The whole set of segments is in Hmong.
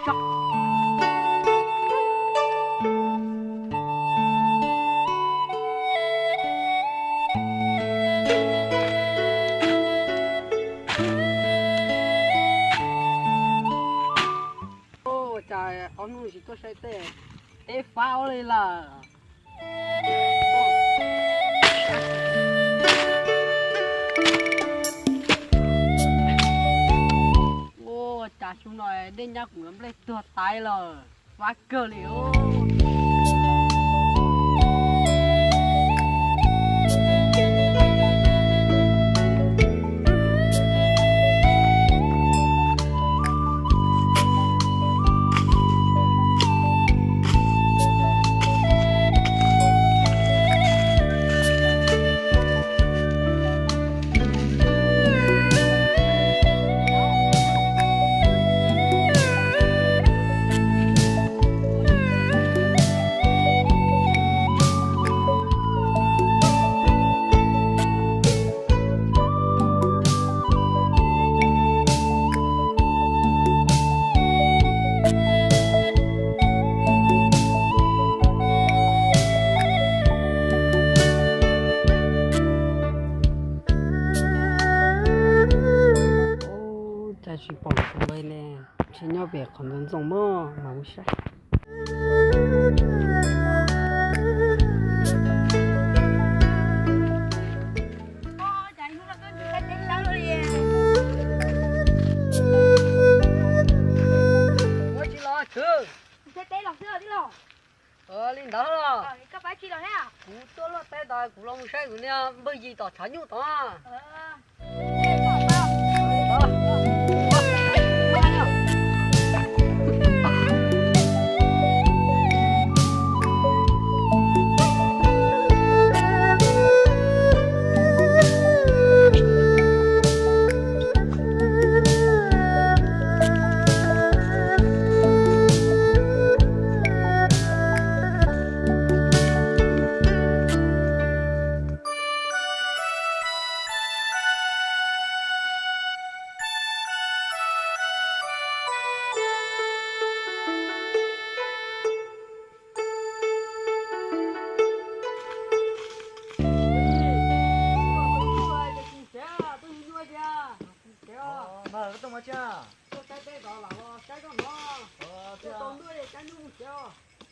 koj. Ua cas ob hnub no tsis tuaj saib tej, teb fab ua li lawm. Ua cas xyoo no dej nyab kuv los nplej tuag taiv lawm, fab kawg li os. Cas tsis pom kuv li ne, ntshe nyob pem qhov ntxoov ntxoo mog, mam mus saib. Ua tsis los kwv. Li ntawd los? Kuv tuaj luaj teb tod, kuv los mus saib kuv niag npawg Yis tom tshav nyuj tod.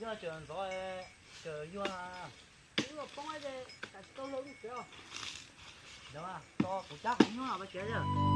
Yog tseem ntxov, tseem yuag, ntxov kuv cab qhov nyuj no pas tsev.